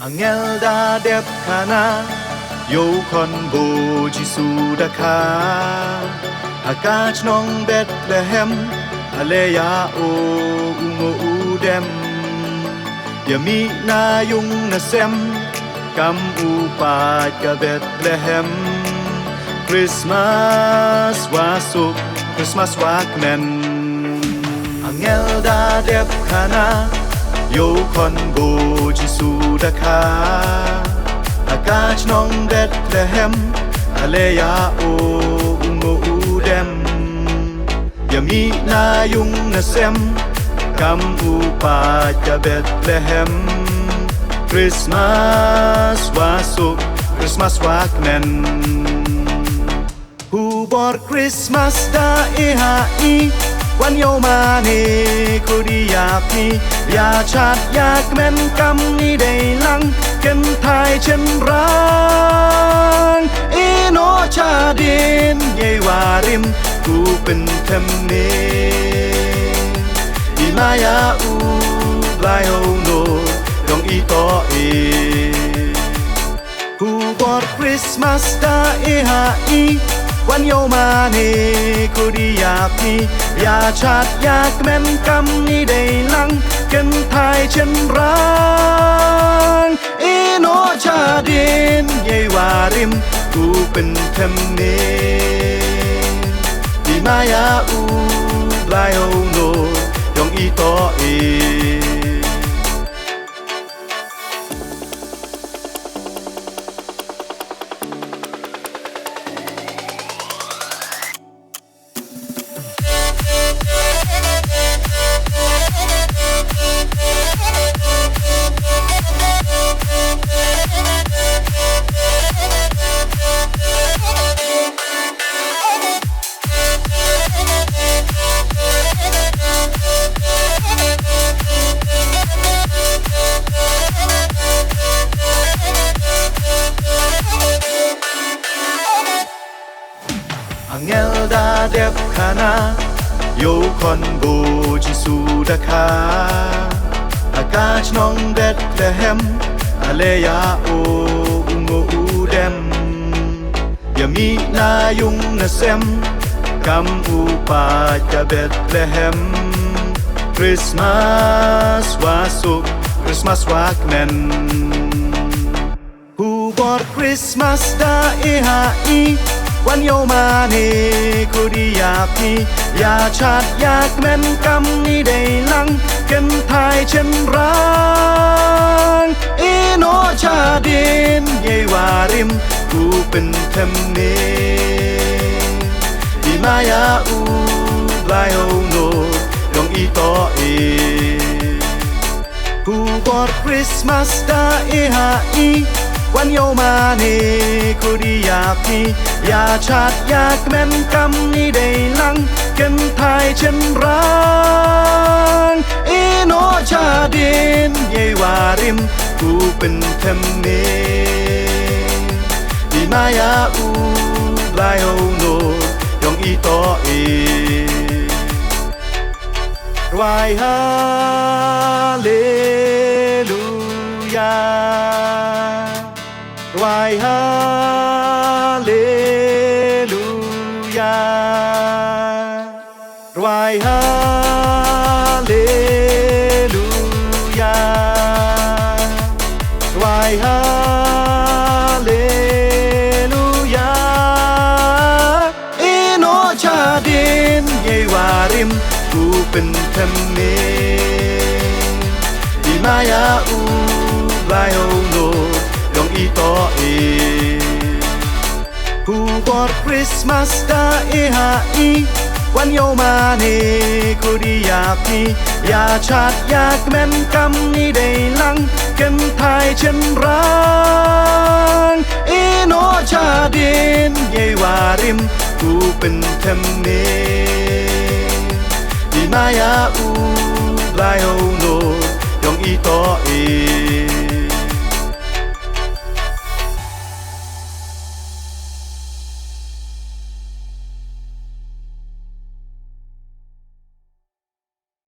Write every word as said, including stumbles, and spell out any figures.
Angel da dep khana, ïa u khun bor Jisu da kha. Ha ka shnong Bethlehem, halei ïa u, u nguh u dem. Ïa mih na ïung na sem, kam u paid ka Bethlehem. Christmas wa suk, Christmas wa kmen. Angel da dep khana, ïa u khun bor Jisu da kha. Ha ka shnong Bethlehem, halei ïa u, u nguh u dem. Ïa mih na ïung na sem, kam u paid ka Bethlehem. Christmas wa suk, Christmas wa kmen. Khubor Christmas da ai ha i, wan ïa u mane khun ïa phi, ïa shad ïa kmen kam ni dei lang, kynthai shynrang. Ïehnoh shadien ïa i warim, u pynthymmai. I ma ïa u Blai u nor, dong i toh i. Khubor Christmas da ai ha i, wan ïa u mane khun ïa phi, ïa shad ïa kmen kam ni dei lang, kynthai shynrang. Ïehnoh shadien ïa i warim, u pynthymmai. I ma ïa u Blai u nor, dong i toh i. Angel da dep khana, ïa u khun bor Jisu da kha. Ha ka shnong Bethlehem, halei ïa u, u nguh u dem. Ïa mih na ïung na sem, kam u paid ka Bethlehem. Christmas wa suk, Christmas wa kmen. Khubor Christmas da ai ha i, wan ïa u mane khun ïa phi, ïa shad ïa kmen kam ni dei lang, kynthai shynrang. Ïehnoh shadien ïa i warim, u pynthymmai. I ma ïa u Blai u nor, dong i toh i. Khubor Christmas da ai ha i, wan ïa u mane khun ïa phi, ïa shad ïa kmen kam ni dei lang, kynthai shynrang. Ïehnoh shadien ïa i warim, u pynthymmai. I ma ïa u Blai u nor, dong i toh i. Rwai haleluya. Rwai haleluya. Rwai haleluya. Rwai haleluya. Ïehnoh shadien ïa i warim, u pynthymmai. I ma ïa u Blai u nor, dong i toh i. Khubor Christmas da ai ha i, wan ïa u mane khun ïa phi, ïa shad ïa kmen kam ni dei lang, kynthai shynrang. Ïehnoh shadien ïa i warim, u pynthymmai. I ma ïa u Blai u nor,